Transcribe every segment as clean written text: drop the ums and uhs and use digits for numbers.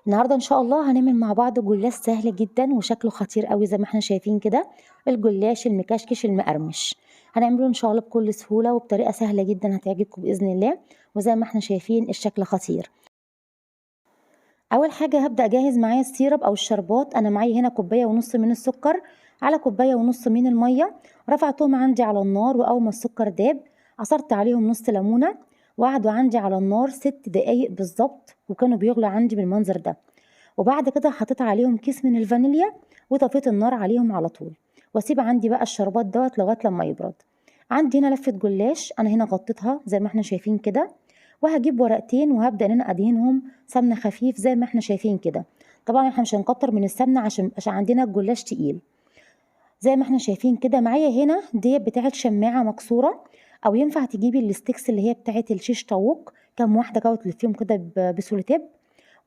النهارده ان شاء الله هنعمل مع بعض جلاش سهل جدا وشكله خطير قوي زي ما احنا شايفين كده. الجلاش المكشكش المقرمش هنعمله ان شاء الله بكل سهولة وبطريقة سهلة جدا هتعجبكم باذن الله، وزي ما احنا شايفين الشكل خطير. اول حاجة هبدا اجهز معايا ال syrup او الشربات. انا معايا هنا كوباية ونص من السكر على كوباية ونص من المية، رفعتهم عندي على النار، واول ما السكر داب عصرت عليهم نص ليمونه وقعدوا عندي على النار 6 دقايق بالظبط، وكانوا بيغلوا عندي بالمنظر ده. وبعد كده حطيت عليهم كيس من الفانيليا وطفيت النار عليهم على طول، واسيب عندي بقى الشربات دوت لغاية لما يبرد. عندي هنا لفه جلاش انا هنا غطيتها زي ما احنا شايفين كده، وهجيب ورقتين وهبدا ان انا ادهنهم سمنه خفيف زي ما احنا شايفين كده. طبعا احنا مش هنكتر من السمنة عشان عندنا الجلاش تقيل زي ما احنا شايفين كده. معايا هنا ديت بتاعه شماعة مكسورة، او ينفع تجيبي ال sticks اللي هي بتاعه الشيش طاووق، كام واحدة كده وتلفيهم كده بسولوتيب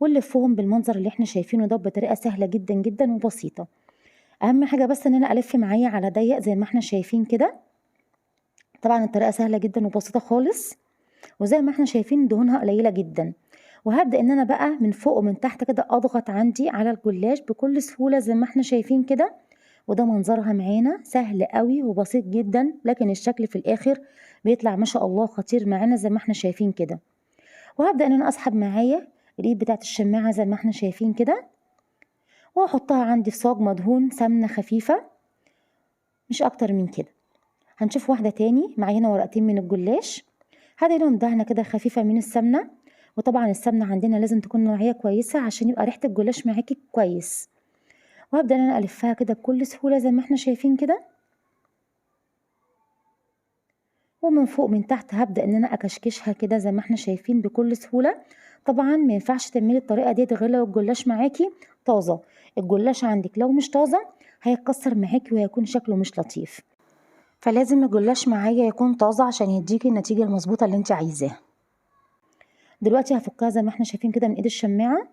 ونلفهم بالمنظر اللي احنا شايفينه ده بطريقة سهلة جدا جدا وبسيطة. اهم حاجة بس ان انا الف معايا على ضيق زي ما احنا شايفين كده. طبعا الطريقة سهلة جدا وبسيطة خالص، وزي ما احنا شايفين دهونها قليله جدا. وهبدا ان انا بقى من فوق ومن تحت كده اضغط عندي على الجلاش بكل سهولة زي ما احنا شايفين كده، وده منظرها معانا سهل قوي وبسيط جدا، لكن الشكل في الاخر بيطلع ما شاء الله خطير معانا زي ما احنا شايفين كده. وهبدا ان انا اسحب معايا الايد بتاعت الشماعه زي ما احنا شايفين كده، واحطها عندي في صاج مدهون سمنه خفيفة مش اكتر من كده. هنشوف واحدة تاني. معايا هنا ورقتين من الجلاش، هديلهم دهنه كده خفيفة من السمنة، وطبعا السمنة عندنا لازم تكون نوعية كويسة عشان يبقى ريحه الجلاش معاكي كويس. وهبدا ان انا الفها كده بكل سهولة زي ما احنا شايفين كده، ومن فوق من تحت هبدا ان انا اكشكشها كده زي ما احنا شايفين بكل سهولة. طبعا ما ينفعش تعملي الطريقة ديت غير لو الجلاش معاكي طازة. الجلاش عندك لو مش طازة هيتكسر معاكي وهيكون شكله مش لطيف، فلازم الجلاش معايا يكون طازة عشان يديكي النتيجة المظبوطه اللي انت عايزاها. دلوقتي هفكها زي ما احنا شايفين كده من ايد الشماعه،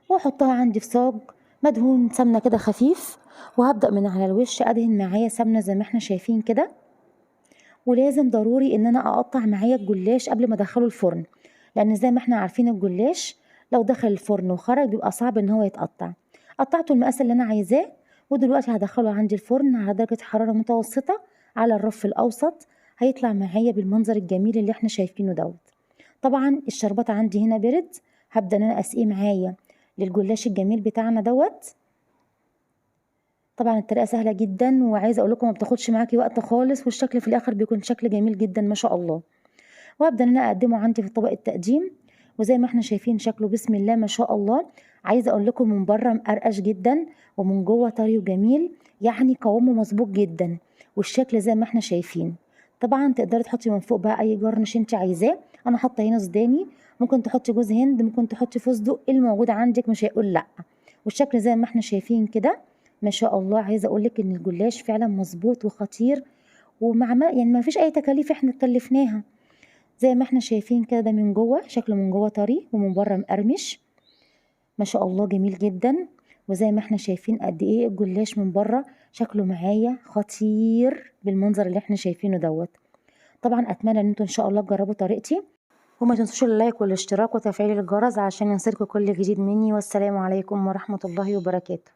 واحطها عندي في صاج مدهون سمنه كده خفيف، وهبدا من على الوش ادهن معايا سمنه زي ما احنا شايفين كده. ولازم ضروري ان انا اقطع معايا الجلاش قبل ما ادخله الفرن، لان زي ما احنا عارفين الجلاش لو دخل الفرن وخرج بيبقى صعب ان هو يتقطع. قطعته المقاس اللي انا عايزاه، ودلوقتي هدخله عندي الفرن على درجه حرارة متوسطه على الرف الاوسط، هيطلع معايا بالمنظر الجميل اللي احنا شايفينه دوت. طبعا الشربات عندي هنا برد، هبدا ان انا اسقيه معايا للجلاش الجميل بتاعنا دوت. طبعا الطريقة سهلة جدا، وعايزه اقول لكم ما بتاخدش معاكي وقت خالص، والشكل في الاخر بيكون شكل جميل جدا ما شاء الله. وهبدا ان انا اقدمه عندي في طبق التقديم، وزي ما احنا شايفين شكله بسم الله ما شاء الله. عايزه اقول لكم من بره مقرقش جدا، ومن جوه طري وجميل، يعني قوامه مظبوط جدا، والشكل زي ما احنا شايفين. طبعا تقدري تحطي من فوق بقى اي garnish انت عايزاه. انا حاطه هنا سوداني، ممكن تحطي جوز هند، ممكن تحطي فستق، الموجود عندك مش هيقول لا. والشكل زي ما احنا شايفين كده ما شاء الله. عايزه اقول لك ان الجلاش فعلا مظبوط وخطير، ومع ما يعني ما فيش اي تكاليف احنا اتكلفناها. زي ما احنا شايفين كده ده من جوه شكله من جوه طري ومن بره مقرمش ما شاء الله جميل جدا. وزي ما احنا شايفين قد ايه الجلاش من بره شكله معايا خطير بالمنظر اللي احنا شايفينه دوت. طبعا اتمنى ان انتوا ان شاء الله تجربوا طريقتي، وما تنسوش ال like والاشتراك وتفعيل الجرس عشان يصلكوا كل جديد مني. والسلام عليكم ورحمة الله وبركاته.